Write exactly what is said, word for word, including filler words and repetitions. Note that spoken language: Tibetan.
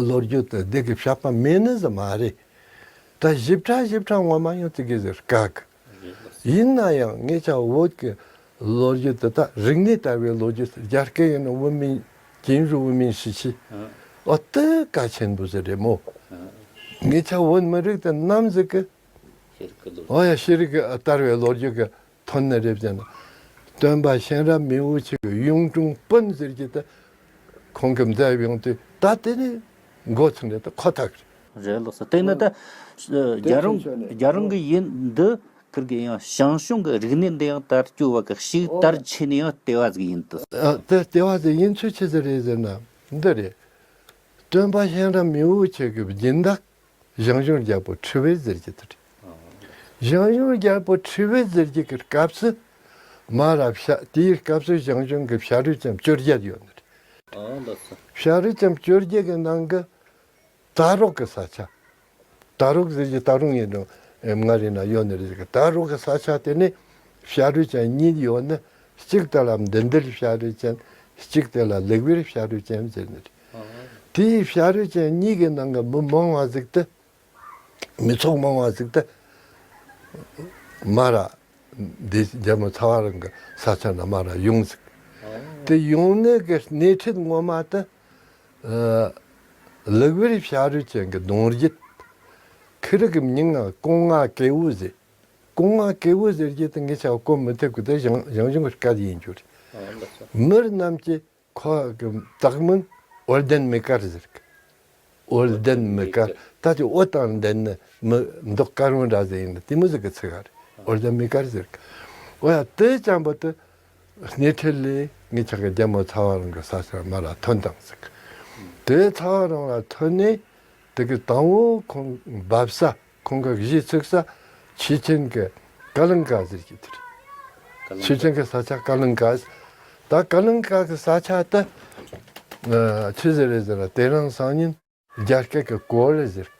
ལོ་རྒྱུས་དེ་འདི་གི་བཤད་པ་མེད་ནི་ཟིག་མ་རེད། ད་ཞིབ་ཕྲ་ཞིབ་ཕྲ་ངོ་མ་ཡང་ཙི་གེ་ཟིག་དཀའ་གི། ཡིན་ན་ཡང་ངེད་ཅག་བོད་ཀྱི་ལོ་རྒྱུས་དེ་ད་རིག་གནས་དར་བའི་ལོ་རྒྱུས་རྒྱ་སྐད་ཡིན་ན་文明། 进入文明时期། འོ་དེ་གལ་ཆེན་པོ་ཟིག་རེད་མོ། ངེད་ཅག་བོད་མི་རིགས་དེ་ནམ་ཟིག་གི་ཤེས་རིག་གི་ལོ། འོ་ཡ། ཤེས་རིག་གི་དར་བའི་ལོ་རྒྱུས་ཀྱི་ཐོན་ནི་རེད་ཟེར་ན། སྟོན་པ་གཤེན་རབ་མི་བོ་ཆེ་གི་གཡུང་དྲུང་བོན་ཟེར་གྱི་དེ་ཁོང་གིས་མཛད་ཡོང་དུས་ད་དེ་ནི་འགོ་ཚུགས་ནས་ད་ཁོ་ཐག་རེད། རེད་ལགས་སོ། དེ་ནི་ད་རྒྱལ་རོང་རྒྱལ་རོང་གི་ཡུལ་འདི་ཁིར་གི་ཡང་ཞང་ཞུང་གི་རིག་གནས་འདི་ཡང་དར་བཅུག་པ་གི་ཞིག་དར་ཆེ་ནས་ཡང་ལྟེ་བ་ཟིག་ཡིན་དུ། ཨ། དེ་ལྟེ་བ་ཟིག་ཡིན་ཚུལ་ཆི་ཟིག་རེད་ཟེར་ན་འདི་རེད། སྟོན་པ་གཤེན་རབ་མི་བོ་ཆེ་གི་སྦྱིན་བདག་ཞང་ཞུང་རྒྱལ་པོ་ཁྲི་པའི་ཟེར་གྱི་དེ་རེད། ཞང་ཞུང་རྒྱལ་པོ་ཁྲི་པའི་ཟེར་གྱི་གི་སྐབས་སུ་མ་ར་བྱ། དེའི་སྐབས་སུ་ཞང་ཞུང་གི་བྱ་རུ་ཅན་བཅོ་བརྒྱད་ཡོད་ནི་རེད། ཨ་ལགས་སོ། བྱ་རུ་ཅན་བཅོ་བརྒྱད་གི་ནང་གི་ད་རོག་གི་ས་ཆ། ད་རོག་ཟེར་གྱི་ད་རུང་ཡིན་རུང་ཨེ་མངའ་རིས་ན་ཡོད་ནི་རེད་གི། ད་རོག་གི་ས་ཆ་དེ་ནི་བྱ་རུ་ཅན་གཉིས་ཡོད་ནི། གཅིག་དེ་ལ་མདུན་དིལ་བྱ་རུ་ཅན། གཅིག་དེ་ལ་ལུག་དབལ་བྱ་རུ་ཅན་ཟེར་ནི་རེད། དེའི་བྱ་རུ་ཅན་གཉིས་ཀྱི་ནང་གི་མི་མང་བ་ཟིག་དེ། མི་ཚོགས་མང་བ་ཟིག་དེ་མ་ར་འདི་རྒྱལ་མོ་ཚ་བ་རང་གི་ས་ཆ་ན་མ་ར་ཡོང་ཟིག། དེ་ཡོང་ནི་གི་སྣེ་ཁྲིད་ངོ་མ་དེ་ཨ་ལུག་དབལ་བྱ་རུ་ཅན་གི་གདུང་རྒྱུད། ཁི་རི་གི་མྱིང་ང་ཀོང་ང་ཀེ་བུ་ཟེར། ཀོང་ང་ཀེ་བུ་ཟེར་གྱི་དེ་ངེད་ཅག་གོ་མི་ཐུབ་གི། དེ་ཞང་ཞང་ཞུང་གི་སྐད་ཡིན་རྒྱུ་རེད། མི་རྣམས་ཀྱིས་ཁོ་གི་བཏགས་མིང་འོད་ལྡན་མི་དཀར་ཟེར་གི། འོད་ལྡན་མི་དཀར། ད་དེ་འོད་དང་ལྡན་ནི་མི་མདོག་དཀར་བོ་འདྲ་ཟིག་ཡིན་ན་དེ་མོ་ཟིག་གི་ཚིག་ག་རེད། འོད་ལྡན་མི་དཀར་ཟེར་གི། འོ་ཡ། དེ་ཙམ་པོ་དེ་སྣེ་ཁྲིད་ལས་ངེད་ཅག་གི་རྒྱལ་མོ་ཚ་བ་རང་གི་ས་ཆར་མ་ར་ཐོན་དང་ཟིག། དེ་ཚ་བ་རང་ལ་ཐོན་ནས་དེ་གི་དང་པོ་ཁོང་འབབ་ས། ཁོང་གི་གཞིས་ཚུགས་ས་ཆུ་ཆེན་གྱི་ཀ་ལིང་ཀ་ཟེར་གྱི་དེ་རེད། ཆུ་ཆེན་གྱི་ས་ཆ་ཀ་ལིང་ཀ། ད་ཀ་ལིང་ཀ་གི་ས་ཆ་དེ་ཨ་ཆི་ཟིག་རེད་ཟེར་ན་དེ་རིང་སང་ཉིན་རྒྱ་སྐད་ཀྱི་གོ་ལ་ཟེར།